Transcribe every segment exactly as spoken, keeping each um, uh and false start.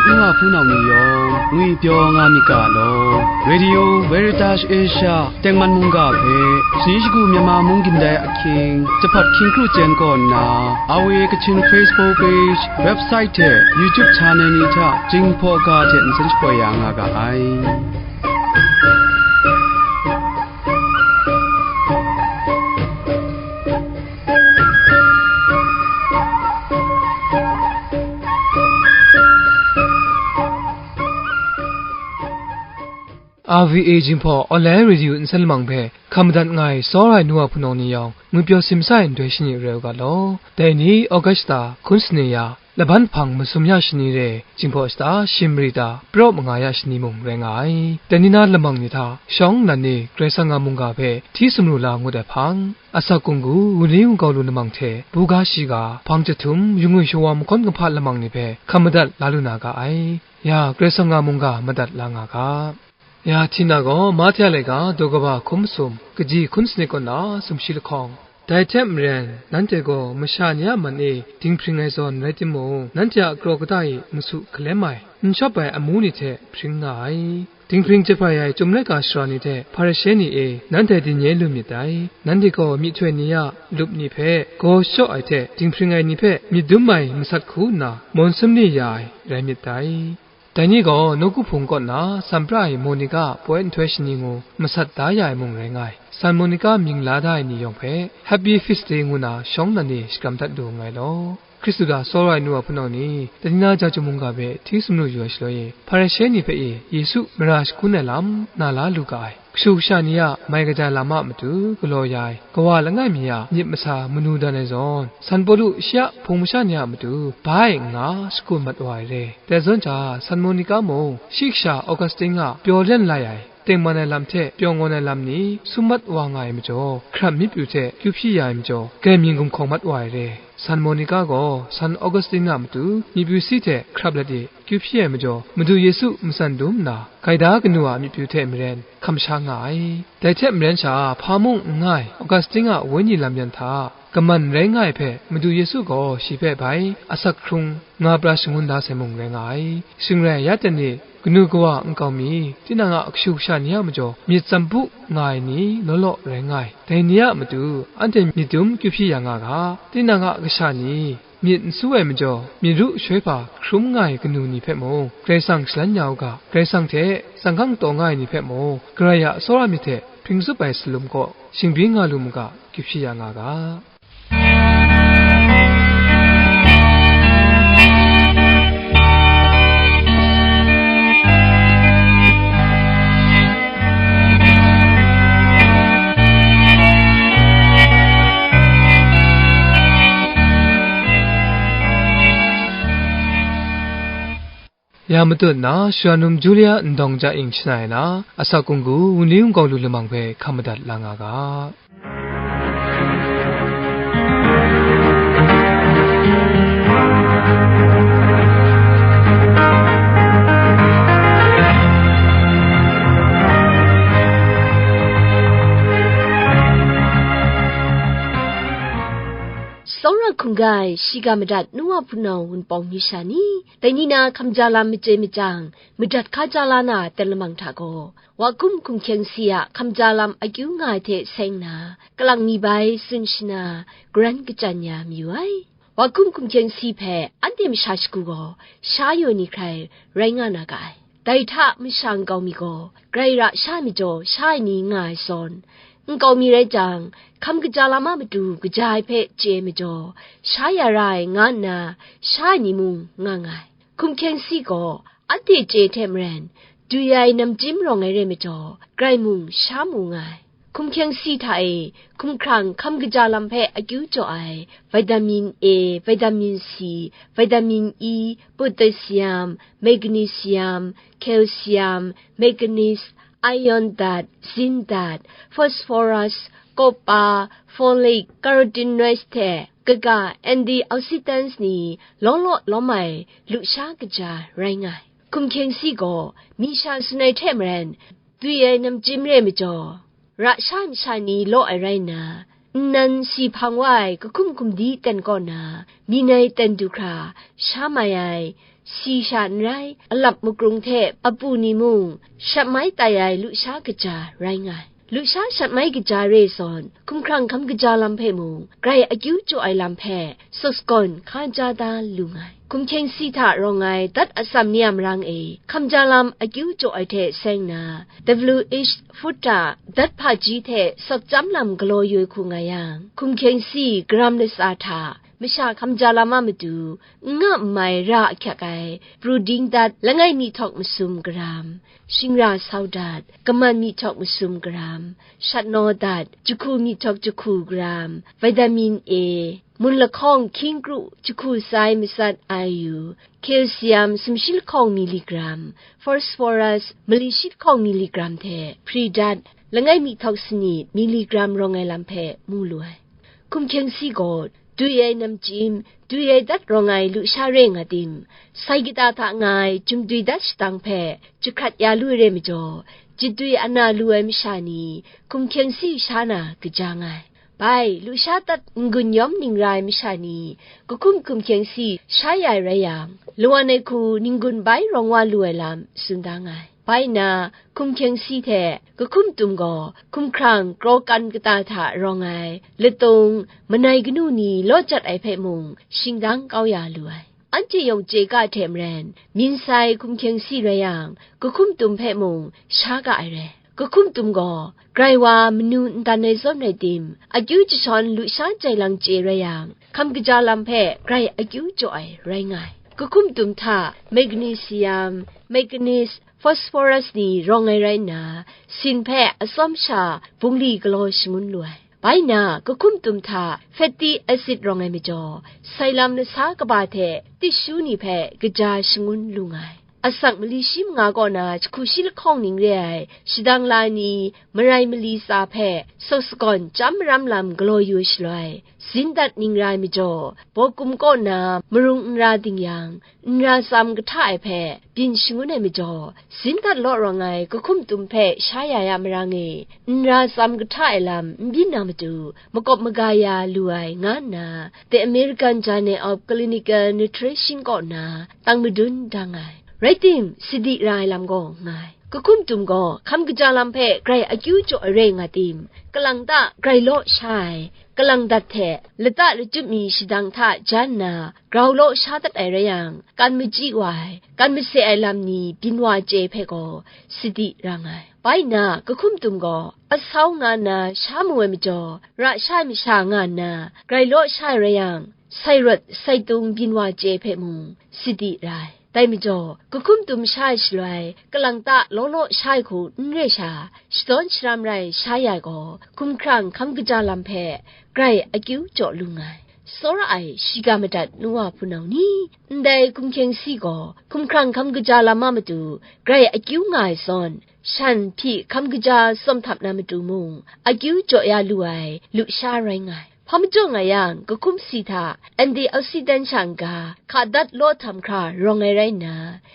N wa hpunau ni yawng ngwipyaw nga myit ga law, Radio Veritas Asia tengman mungga hpe, shani shagu Myanmar mung gindai ahkying, jahpat hkying kru chyen kaw nna, R V A Kachin Facebook page, website hte YouTube channel ni hta Jinghpaw ga hte nsen shapoi ya nga ga ai. R V A Jinghpaw Online Radio nsen lamang hpe hkam madat nga ai tsawra ai nu wa hpunau ni yawng, ngwipyaw simsa ai nhtoi shani rau ga law. Dai ni August shata hkun sane ya, laban hpang masum ya shani re, Jinghpaw shata shim mari ta, praw manga ya shani mung rai nga ai. Dai ni na lamang ni hta shawng nnan ni Karai Kasang a mungga hpe hti sumru la ngut ai hpang, asak kunggu, wunli wungkau lu lamang hte, buga shiga, hpang jahtum, yu ngwi shawa mahkawn kahpa lamang ni hpe hkam madat la lu na ga ai. Ya, Karai Kasang a mungga madat la nga ga. Ya, Htina gaw Mahte a laika daw kaba hkum masum, kaji hkun sanit kaw na sumshi lahkawng, dai hte maren, nanhte gaw masha ni a man e dinghpring ai zawn rai timung, nanhte a kraw kata e masu hkalem ai, n shawp ai amu ni hte hpring nga ai. Dinghpring jahprai ai Chyum laika sara ni hte Hparishe ni e, nanhte din-nye lu myit dai. Nanhte gaw myihtoi ni a lup ni hpe gaw shachyaw ai hte, dinghpring ai ni hpe myit dum ai masat hku nna, mawn sum ni ya ai rai myit dai. Dai ni gaw nawku hpung kaw nna san pra ai Monica poi nhtoi shani ngu masat da ya ai mung rai nga ai. San Monica mying la da ai ni yawng hpe Happy Feast Day ngu na shawng nnan ni shakram dat lu nngai law. Hkristu hta tsawra ai nu wa hpunau ni, dai ni na ja chyum mungga hpe hti sumru yu ai shaloi e, Hparishe ni hpe e Yesu mara shagun ai lam na la lu ga ai. Kashu kasha ni a mai kaja lam a matu galaw ya ai, kawa langai mi a myit masa manu dan ai zawn, San Pawlu shi a hpung masha ni a matu bai nna shagun mat wa ai re. Dai zawn hta, San Monica mung shi kasha Augustine a pyaw len lai ai, tengman ai lam hte pyaw ngawn ai lam ni sum mat wa nga ai majaw, hkrap myit pyu hte kyu hpyi ya ai majaw, grai mying gumhkawng mat wa ai re. San Monica gaw San Augustine a matu myit pyu si hte hkrap let e kyu hpyi ai majaw, Madu Yesu matsan dum nna, gaida kanu a myit pyu hte maren hkam sha nga ai. Dai hte maren sha, hpa mung n nga ai Augustine a wenyi lam yan hta, kaman rai nga ai hpe, Madu Yesu gaw shi hpe bai asak hkrung nga pra shangun da sai mung rai nga ai. Shing rai, ya ten ni, kanu kawa nkau mi, tinang a kashu kasha ni a majaw myit tsam bu nga ai ni law law rai nga ai. Dai ni a matu anhte myit dum kyu hpyi ya nga ga, tinang a kasha ni myit n su ai majaw, myit ru shoi hpa hkrum nga ai kanu ni hpe mung, Karai Kasang shalan ya u ga, Karai Kasang hte sanghkang taw nga ai ni hpe mung, Karai a tsawra myit hte hpring zup ai salum kaw shingbyin nga lu mu ga, kyu hpyi ya nga ga. Ya matut na, Sharanum Julia ndawng ja ing shana ai na, asak kunggu, wunli wungkau lu lamang hpe hkam madat la nga ga. Tsawra hkungga ai shiga madat nu wa hpunau wunpawng ni sha ni, dai ni na hkamja lam machye machyang, madat hkaja la na ai aten lamang hta gaw, Wa Hkum Hkum Hkyeng Si a hkamja lam akyu nga ai hte seng na, kalang mi bai tsun shana, garan kachyan ya mayu ai. Wa Hkum Hkum Hkyeng Si hpe anhte masha shagu gaw sha yaw ni hkrai rai nga na ga ai. Dai hta masha nkau mi gaw, grai ra sha ai majaw sha ai ni nga ai zawn, nkau mi rai jang, hkam kaja lam a matu kaja ai hpe chye ai majaw, sha ya ra ai nga nna sha ai ni mung nga nga ai. Hkum Hkyeng Si gaw anhte chye hte maren, dwi ai namchyim rawng ai re majaw, grai mung sha mu nga ai. Hkum Hkyeng Si hta e hkumhkrang hkam kaja lam hpe akyu jaw ai vitamin A, vitamin C, vitamin E, potassium, magnesium, calcium, manganese, iron dat, zinc dat, phosphorus, copper, folate, carotenoids hte kaga antioxidants ni law law lawm ai lusha kaja rai nga ai. Hkum Hkyeng Si gaw mi sha tsun ai hte maren, dwi ai namchyim re majaw, ra sha ai masha ni law ai rai nna, nnan si hpang wa ai kahkum hkum di ten kaw na, mi nai ten du hkra sha mai ai, si sha n rai, alap makrung hte apu ni mung shat mai tai ai lusha kaja rai nga ai. Lusha shat mai kaja re zawn, hkumhkrang hkam kaja lam hpe mung, grai akyu jaw ai lam hpe, suk sagawn hkaja da lu nga ai. Hkum hkyeng si hta rawng ai dat atsam ni a marang e, hkam ja lam akyu jaw ai hte seng na, W H Foote a dat hpaji hte sawt chyam lam galaw yu ai hku nga yang, hkum hkyeng si garam latsa hta, masha hkam ja lam a matu, n nga n mai ra ahkyak ai, pru ding dat, langai myihtawk masum garam, shingra sau dat, kaman myihtawk masum garam, shatnaw dat, jahku myihtawk jahku garam, vitamin A, mun lahkawng hkying kru jahku sai matsat ai yu, calcium sumshi lahkawng miligram, phosphorus mali shi lahkawng miligram hte hpri dat, langai myihtawk sanit miligram rawng ai lam hpe mu lu ai. Hkum hkyeng si gaw, dwi ai namchyim, dwi ai dat rawng ai lusha re nga tim, sai kata hta nga ai jumdwi dat shatang hpe jahkrat ya lu ai re majaw, jadwi ana lu ai masha ni, hkum hkyeng si sha na kaja nga ai. Bai, lusha dat n-gun yawm ning ra ai masha ni, kahkum hkum hkyeng si sha ya ai rai yang, lawan ai hku n-gun bai rawng wa lu ai lam tsun da nga ai. Bai nna, hkum hkyeng si hte kahkum tum gaw, hkumhkrang kraw kan kata hta rawng ai, latung, manai kanu ni law jat ai hpe mung, shingdang kau ya lu ai. Anhte yawng chye ga hte maren, min sai hkum hkyeng si rai yang, kahkum tum hpe mung sha ga ai re. Kahkum tum gaw, grai wa manu n dan ai zawn rai tim, akyu jashawn lusha jai lang chye rai yang, hkam kaja lam hpe grai akyu jaw ai rai nga ai. Kahkum tum hta magnesium, manganese, phosphorus ni rawng ai rai nna, sin hpe atsawm sha bungli galaw shangun lu ai. Bai nna, kahkum tum hta fatty acid rawng ai majaw, sai lam lasa kaba hte tishu ni hpe kaja shangun lu nga ai. Asak mali shi manga kaw na jahku shi lahkawng ning re ai shadang la ni, marai mali tsa hpe suk sagawn chyam maram lam galaw yu shaloi, zin dat ning ra ai majaw, bawkum kaw na marung n ra ding yang, n ra tsam kahta ai hpe byin shangun ai majaw, zin dat law rawng ai kahkum tum hpe sha ya ya marang e, n ra tsam kahta ai lam n byin na matu, makawp maga ya lu ai, nga nna The American Journal of Clinical Nutrition kaw na tang madun dang ai. Rai tim, sadi ra ai lam gaw nga ai. Kahkum tum gaw hkam kaja lam hpe grai akyu jaw ai rai nga tim, kalang ta grai law sha ai, kalang dat hte lata lachyum mi shadang hta jan nna grau law sha dat ai rai yang, kan machyi wa ai, kan mase ai lam ni byin wa chye hpe gaw sadi ra nga ai. Bai nna, kahkum tum gaw asau nga nna sha mu ai majaw, ra sha ai masha nga nna grai law sha ai rai yang, sai rawt sai tung byin wa chye hpe mung sadi ra ai. Dai majaw, kahkum tum sha ai shaloi, kalang ta law law sha ai hku n re sha, shadawn sharam rai sha ya ai gaw, hkumhkrang hkam kaja lam hpe grai akyu jaw lu nga ai. Tsawra ai shiga madat nu wa hpunau ni, ndai hkum hkyeng si gaw hkumhkrang hkam kaja lam a matu grai akyu nga ai zawn, shan hpyi hkam kaja tsawm htap na matu mung, akyu jaw ya lu ai lusha rai nga ai. Hpa majaw nga yang, kahkum si hta antioxidant sha n-ga hka dat law htam hkra rawng ai rai nna,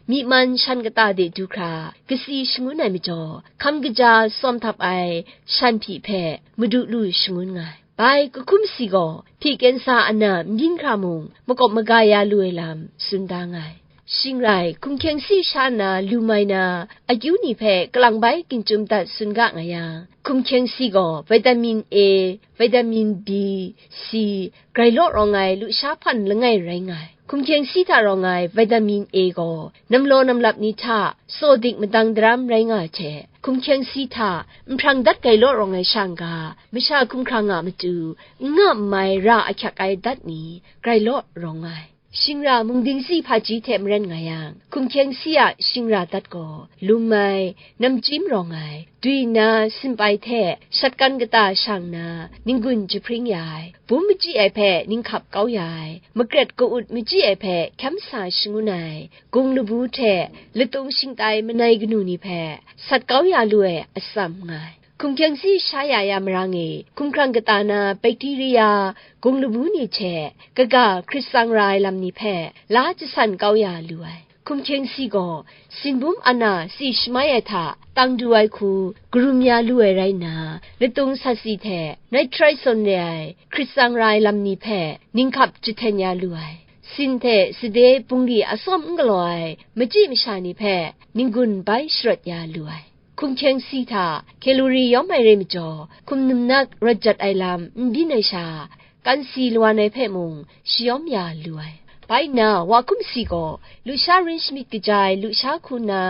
myi man shan kata de du hkra kasi shangun ai majaw, hkam kaja tsawm htap ai shan hpyi hpe madu lu shangun nga ai. Bai kahkum si gaw hpyi kensa ana n byin hkra mung, makawp maga ya lu ai lam tsun da nga ai. Shing rai, hkum hkyeng si sha nna lu mai na akyu ni hpe kalang bai ginchyum dat tsun ga nga yang, hkum hkyeng si gaw vitamin A, vitamin B, C, grai law rawng ai lusha hpan langai rai nga ai. Hkum hkyeng si hta rawng ai vitamin A gaw namlaw namlap ni hta tsaw dik madang daram rai nga ai hte, hkum hkyeng si hta nhprang dat grai law rawng ai sha n-ga, masha hkumhkrang a matu n nga n mai ra ahkyak ai dat ni grai law rawng nga ai. Shingra mungdingsi hpaji hte maren nga yang, hkum hkyeng si a shingra dat gaw, lum ai, namchyim rawng ai, dwi nna simpai hte shatkan kata shang nna, n-gun jahpring ya ai, bum machyi ai hpe ninghkap kau ya ai, makret ka-ut machyi ai hpe hkyam sa shangun ai, gung labu hte latung shingtai manai kanu ni hpe sat kau ya lu ai atsam nga ai. Hkum hkyeng si sha ya ya marang e, hkumhkrang kata na bakteria, gung labu ni hte kaga hkrit tsang ra ai lam ni hpe la jasan kau ya lu ai. Hkum hkyeng si gaw, sinbum ana si shamai ai hta tang du ai hku, karum ya lu ai rai nna, latung sat si hte nitrite zawn re ai hkrit tsang ra ai lam ni hpe ninghkap jahten ya lu ai. sin hte sade bungli atsawm n galaw ai machyi masha ni hpe n-gun bai sharawt ya lu ai. Hkum hkyeng si hta kalori yawm ai re majaw, hkum num nak rawt jat ai lam n byin ai sha, kan si lawan ai hpe mung shayawm ya lu ai. Bai nna, wa hkum si gaw, lusha rin shamyit kaja ai lusha hku nna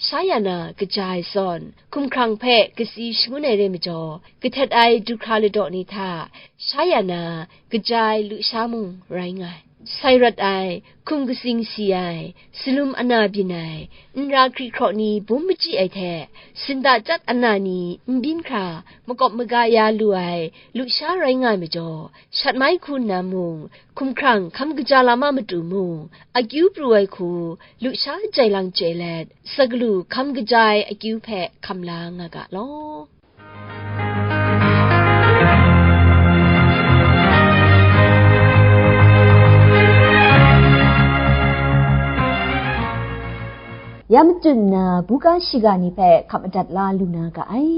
sha ya na kaja ai zawn, hkumhkrang hpe katsi shangun ai re majaw, kahtet ai du hkra ladaw ni hta sha ya na kaja ai lusha mung rai nga ai. Sai rawt ai, hkum katsing si ai, salum ana byin ai, nra hkri hkraw ni bum machyi ai hte, sinda chyat ana ni n byin hkra makawp maga ya lu ai lusha rai nga ai majaw, shat mai hku nna mung, hkumhkrang hkam kaja lam a matu mung, akyu pru ai hku, lusha jai lang chye let, sagalu hkam kaja ai akyu hpe hkam la nga ga law. Ya matut nna, buga shiga ni hpe hkap madat la lu na ga ai.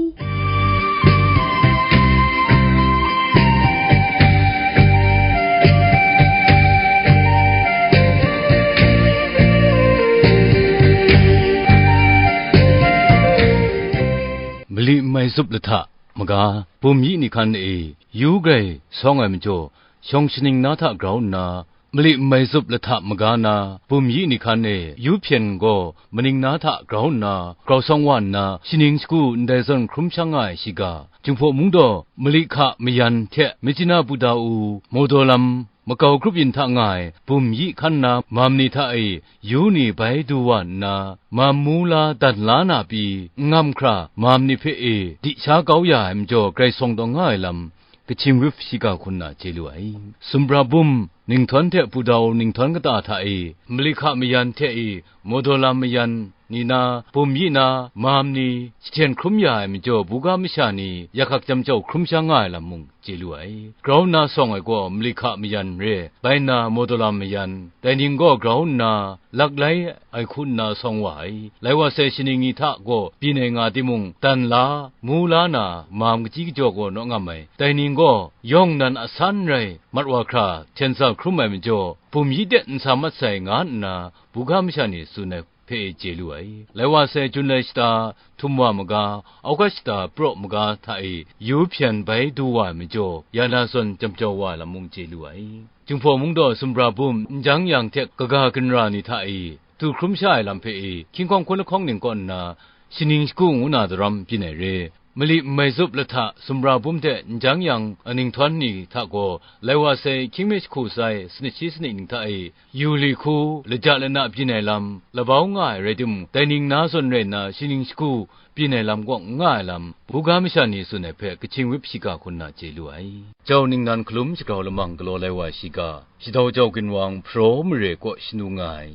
Mali nmai zup lahta maga, bum yi ni hkan e, yu grai sawng ai majaw, shawng shaning na hta grau nna, mali nmai zup lahta maga na, bum yi ni hkan e, yu hpyen gaw maning na hta grau nna, grau sawng wa nna, shaning shagu ndai zawn hkrum shang nga ai shiga, Jinghpaw mung daw, mali hka mayan hte, Myitkyina Buddha-u, Mawdaw lam, makau grup yin hta nga ai bum yi hkan na mam ni hta e, yu ni bai du wa nna, mam mu la dan la na pyi, n ngam hkra mam ni hpe e di sha kau ya ai majaw, Karai Kasang taw nga ai lam, kaching wip shiga hku nna chye lu ai. Sumra bum, Ninghtawng hte Buddha-u Ninghtawng kata hta e, mali hka mayan hte e, Mawdaw lam mayan ni na, bum yi na, mam ni, jahten hkrum ya ai majaw, buga masha ni, ya hkak jam jau hkrum sha nga ai lam mung chye lu ai. Grau nna sawng ai gaw, mali hka mayan re, bai nna Mawdaw lam mayan, dai ning gaw grau nna, lak lai ai hku nna sawng wa ai. Lai wa sai shaning ni hta gaw byin ai nga timung, dan la, mu la na, mam kachyi kajaw gaw naw ngam ai. Dai ning gaw, yawng nan asan rai, mat wa hkra, hten sa hkrum ai majaw, bum yi de n sa mat sai, nga nna, buga masha ni tsun ai hpe e chye lu ai. Lai wa sai, Jun lai shata, htum wa maga, August shata, praw maga hta e, yu hpyen bai du wa ai majaw, ya na zawn jam jau wa ai lam mung chye lu ai. Jinghpaw mung daw, sumra bum, n jang yang hte kaga ginra ni hta e, du hkrum sha ai lam hpe e, hkying hkawng hkun lahkawng ning kaw nna, shaning shagu ngu na daram byin ai re. Mali nmai zup lahta, sumra bum hte n jang yang, Ninghtawng ni hta gaw, lai wa sai, hkying mi jahku sai, sanit shi sanit ning hta e, yu li hku, laja lana byin ai lam, labau nga ai rai timung, dai ning na zawn rai nna, shaning shagu byin ai lam kaw n nga ai lam, buga masha ni tsun ai hpe, kaching wip shiga hku nna chye lu ai. Jau ningnan hkalum shagrau lamang galaw lai wa shiga, Shadau Jau Ginwang Hparaw mare kaw shanu nga ai,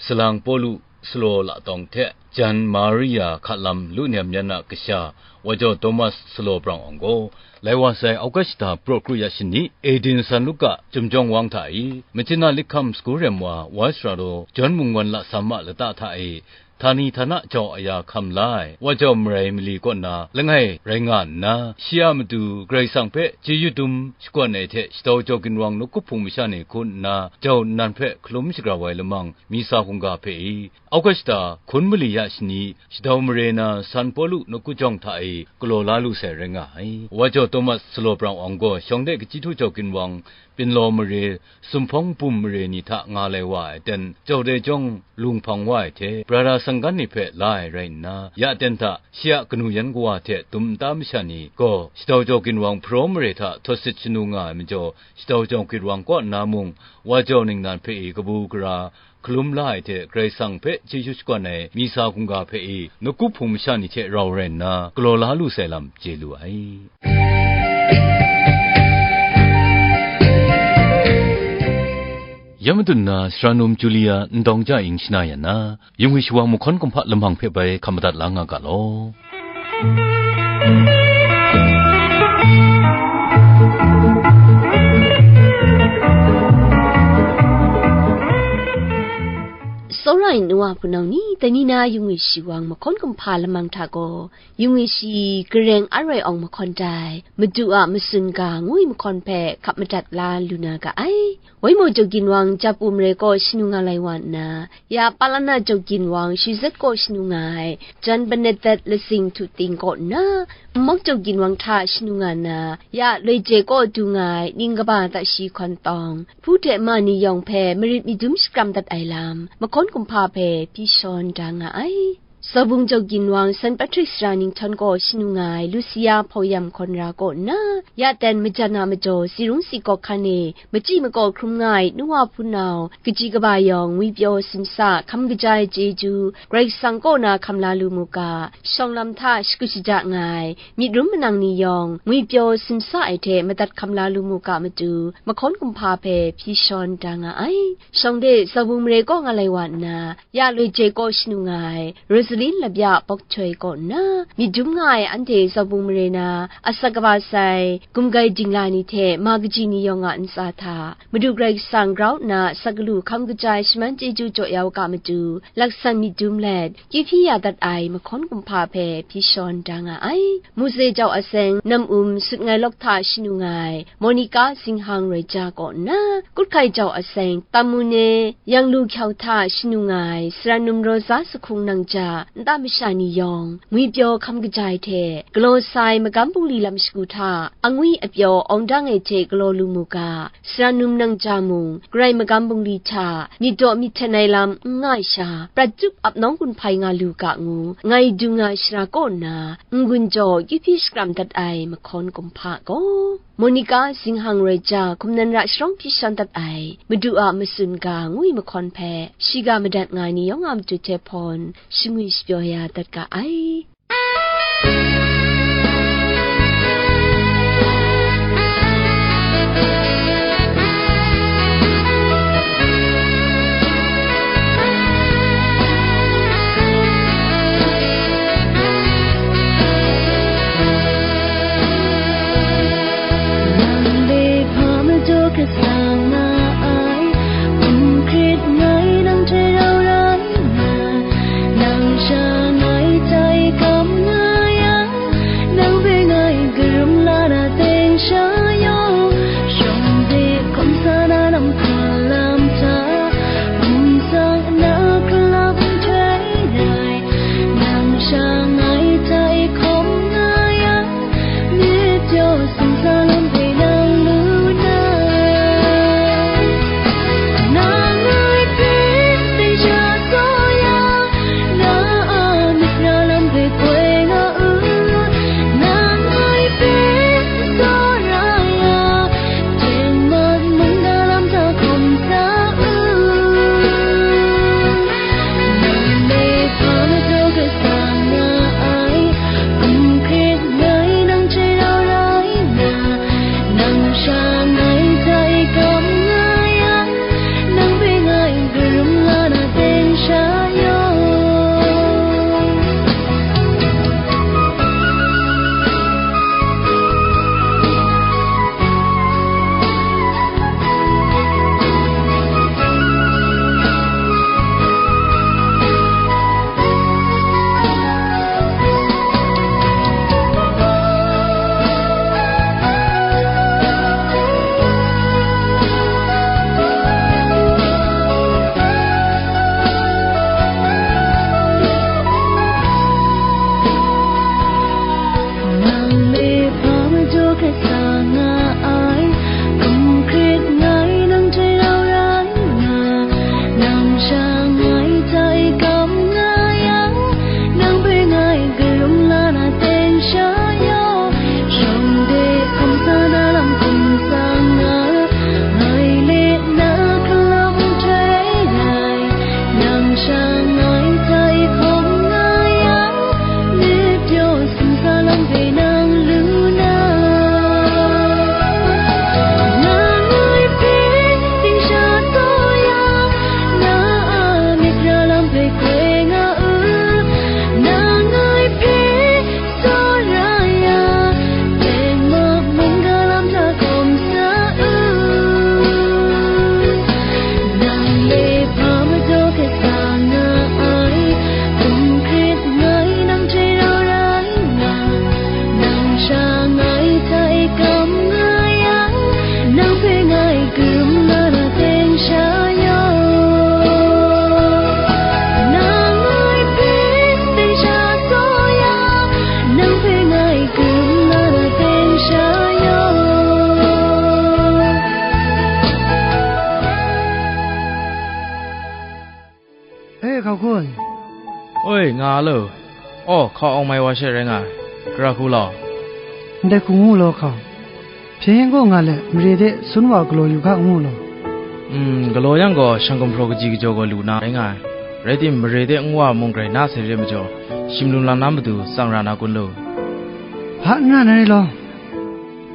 Salang Pawlu, Salaw Latawng hte Jan Maria hka lam lu nem yan a kasha, Wajau Thomas Salaw Brang Awng gaw, lai wa sai, August shata, praw kru ya shani, Eden San Luka Chyum Jawng Wang hta e, Myitkyina Likham Sagu Rem wa, Wai Sara Daw, Jawn Mung Wan Lasam a lata hta e, htani htana jau aya hkam la ai, Wajau marai mali kaw na langai rai nga nna, shi a matu Karai Kasang hpe chyeju dum shakawn ai hte, Shadau Jau Ginwang nawku hpung masha ni hku nna, jau nnan hpe hkalum shagrau ai lamang, Misa hkungga hpe e, August shata, hkun mali ya shani, Shadau mare na San Pawlu nawku jawng hta e galaw la lu sai rai nga ai. Wajau Thomas Salaw Brang Awng gaw, shawng de kachyi htu Jau Ginwang, Pinlaw mare, Sumhpawng bum mare ni hta nga lai wa ai ten, Jau dai jawng lung hpang wa ai hte, Brada Sanggan ni hpe la ai rai nna, ya ten hta, shi a kanu yan kawa hte dum nta masha ni gaw, Shadau Jau Ginwang Hparaw mare hta htawt sit shanu nga ai majaw, Shadau Jau Ginwang kaw nna mung, Wajau ningnan hpe e kabu gara, hkalum la ai hte, Karai Kasang hpe chyeju shakawn ai Misa hkungga hpe e, nawku hpung masha ni hte rau rai nna, galaw la lu sai lam chye lu ai. Ya madun na, Sara Num Julia Ndawng Ja Ing shana yan na, Yung Wi Shawa Mahkawn Kumhpa lamang hpe bai hkam madat la nga ga law. Tsawra Ai nu wa hpunau ni, dai ni na yu ngwi shi wang mahkawn kumhpa lamang hta gaw, yu ngwi shi gareng aroi awng mahkawn tai, Madu a matsun ga ngu ai mahkawn hpe hkap madat la lu na ga ai. Waimaw Jaw Ginwang Japu mare kaw shanu nga lai wa nna, ya Palana Jaw Ginwang Shizet kaw shanu nga ai, Jan Bernadette Lasing Htu Ting kaw nna, Nmawk Jaw Ginwang hta shanu nga nna, ya Loi Je kaw du nga ai ning kaba ta shi hkawn tawng, hpu hte ma ni yawng hpe marit myit dum shakram dat ai lam, mahkawn kumhpa hpe hpyi shawn da nga ai. Zawbung Jaw Ginwang Saint Patrick Sara Ninghtawn kaw shanu nga ai Lucia Hpau Yam Hkawn Ra kaw nna, ya ten majan a majaw si rung si gawk hkan e machyi makaw hkrum nga ai nu wa hpunau, kaji kaba yawng ngwipyaw simsa hkam kaja ai chyeju, Karai Kasang kaw na hkam la lu mu ga, shawng lam hta shakut shaja nga ai myit rum manang ni yawng, ngwipyaw simsa ai hte madat hkam la lu mu ga matu, mahkawn kumhpa hpe hpyi shawn da nga ai. Shawng de Zawbung mare kaw nga lai wa nna, ya Loi Je kaw shanu nga ai, Rosaline Lapya Bok Choi kaw nna, myit dum nga ai anhte Zawbung mare na, asak kaba sai, gumgai dingla ni hte ma kaji ni yawng a ntsa hta, Madu Karai Kasang grau nna asak galu hkam kaja ai shaman chyeju jaw ya u ga matu, laksan myit dum let, kyu hpyi ya dat ai mahkawn kumhpa hpe hpyi shawn da nga ai. Muse jau aseng nam um sut ngai lawk hta shanu nga ai, Monica Zinghang Roi Ja kaw nna, Kut Hkai jau aseng tam mu ne yang lu hkyau hta shanu nga ai, Sara Num Rosa Sahkung Nang Ja nta masha ni yawng, ngwipyaw hkam kaja ai hte, galaw sa ai magam bungli lam shagu hta, angwi apyaw awng dang ai hte galaw lu mu ga, Sara Num Nang Ja mung, Karai magam bungli hta myit daw myit hten ai lam n nga ai sha, prat tup ap nawng gun hpai nga lu ga ngu, ngai dung nga ai shara kaw nna, n-gun jaw kyu hpyi shakram dat ai mahkawn kumhpa gaw, Monica Zinghang Roi Ja hkum nan ra sharawng hpyi shawn dat ai, Madu a matsun ga ngu ai mahkawn hpe, shiga madat nga ai ni yawng a matu hte hpawn, shangwi shapyaw ya dat ga ai. Nang de hpa majaw hkrit sa nga ai, hkum hkrit ngai nang hte rau rai nga, nang sha ngai tai kam nga yang, Hei, nga lo. Aw, hkau awng mai wa she rai nga ai. Gara hku law. Ndai hku ngu law hkau. Hpyen yen gaw nga let, mare de sun wa galaw yu ga ngu law. Mm, galaw yang gaw, shang gumhpraw kaji kajaw gaw lu na rai nga ai. Rai tim, mare de nwa mung grai na sai re majaw, shim lum lam na matu tsang ra na kun lu. Hpa n ra na re law.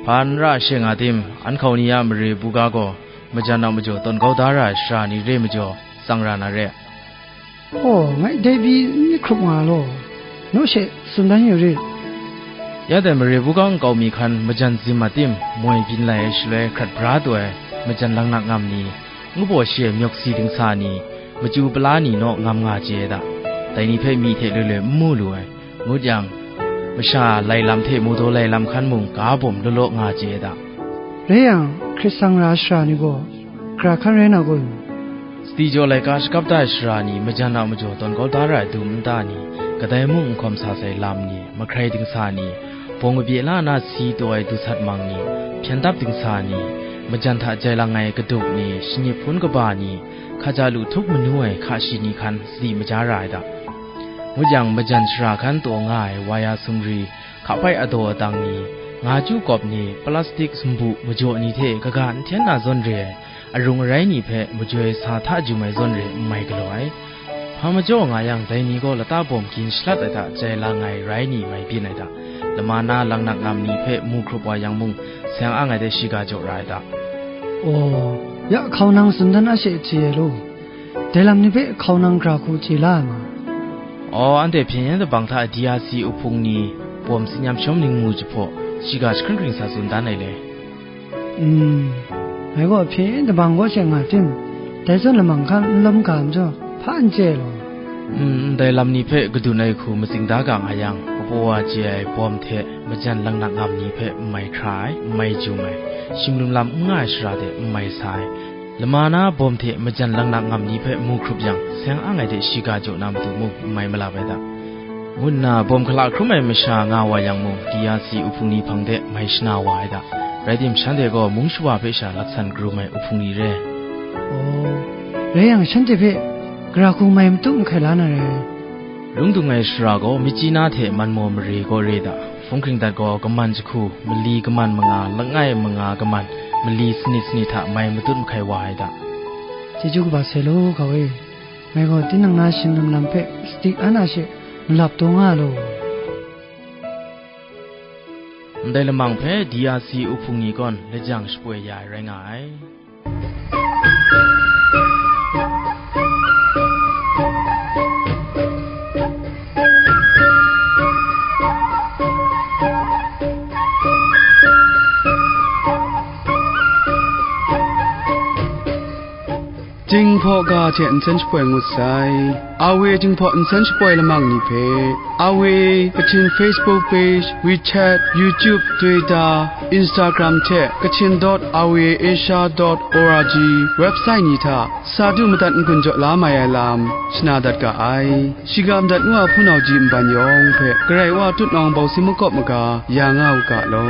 Hpa n ra she nga tim, an hkau ni a mare buga gaw, majan a majaw tawn kau da ra ai sara ni re majaw, tsang ra na re. Aw, ngai dai pyi n myit hkrup nga law, naw she tsun dan yu rit. Ya dai mare buga nkau mi hkan majan zim a tim, moi byin lai ai shaloi hkrat bra taw ai majan langnak ngam ni, ngu baw shi ai myawk si dingsa ni, machyu pala ni naw ngam nga chye ai da. Dai ni hpe myi hte loi loi n mu lu ai, ngut yang, masha lai lam hte mawdaw lai lam hkan mung ga bawm law law nga chye ai da. Rai yang, hkrit sang ra ai sara ni gaw, gara hkan rai na kun? Sadi jaw laika shakap da ai sara ni majan a majaw tawn kau da ra ai dum nta ni, kadai mung n hkawm sa sai lam ni, mahkrai dingsa ni, bawng kabye la na si taw ai dusat mang ni, hpyen dap dingsa ni, majan hta jai lang ai kaduk ni, shangyip hpun kaba ni, hkaja lu htup manu ai hka shi ni hkan sadi maja ra ai da. Ngut yang, majan sara hkan taw nga ai waya sumri, hkapai adaw adang ni, nga chyu kawp ni, plastik sumbu majaw ni hte kaga n hten na zawn re ai, arung arai ni hpe majoi sa hta jum ai zawn re n mai galaw ai. Hpa majaw nga yang, dai ni gaw lata bawm gin shalat ai hta jai lang ai rai ni mai byin ai da. Lama na langnak ngam ni hpe mu hkrup wa yang mung, seng ang ai de shiga jaw ra ai da. Aw, ya hkau nang tsun dan a she chye ai law. Dai lam ni hpe hkau nang gara hku chye la ai ma? Aw, anhte hpyen yen dabang hta D R C uhpung ni bawm tsin yam shawm ningmu jahpaw, shiga jahkring hkring sa tsun dan ai le. Mm, ngai gaw hpyen yen dabang kaw she nga tim, dai zawn lamang hkan n lawm ga majaw, hpa n chye ai law. Mm, ndai lam ni hpe kadun ai hku matsing da ga nga yang, kabaw wa chye ai bawm hte majan langnak ngam ni hpe n mai hkra ai, n mai jum ai, shim lum lam n nga ai shara de n mai sa ai, lama na bawm hte majan langnak ngam ni hpe mu hkrup yang, seng ang ai de shiga jaw na matu mung n mai malap ai da, ngu nna bawm hkala hkrum ai masha nga wa yang mung, D R C uhpung ni hpang de mai shana wa ai da. Rai tim, shanhte gaw mung shawa hpe sha laksan karum ai uhpung ni re. Aw, rai yang, shanhte hpe gara hku mai matut mahkai la na re. Lung dung ai sara gaw, myit chyi na hte man maw mare gaw re da. Hpung hkring dat gaw, kaman jahku, mali kaman manga, langai manga kaman, mali sanit sanit hta mai matut mahkai wa ai da. Chyeju kaba sai law, hkau e. Ngai gaw tinang na shim lum lam hpe sadi an a she malap taw nga law. Ndai lamang hpe D R C uhpung ni gawn lajang shapoi ya ai rai nga ai. Jinghpaw ga hte nsen shapoi ngut sai. A W Jinghpaw nsen shapoi lamang ni hpe, A W Kachin Facebook page, WeChat, YouTube, Twitter, Instagram hte Kachin dot R V A Asia dot O R G website ni hta sa du madat n-gun jaw la mai ai lam shana dat ga ai. Shiga madat ngu a hpunau ji nban yawng hpe Karai Wa tutnawng bawsing makawp maga ya nga u ga law.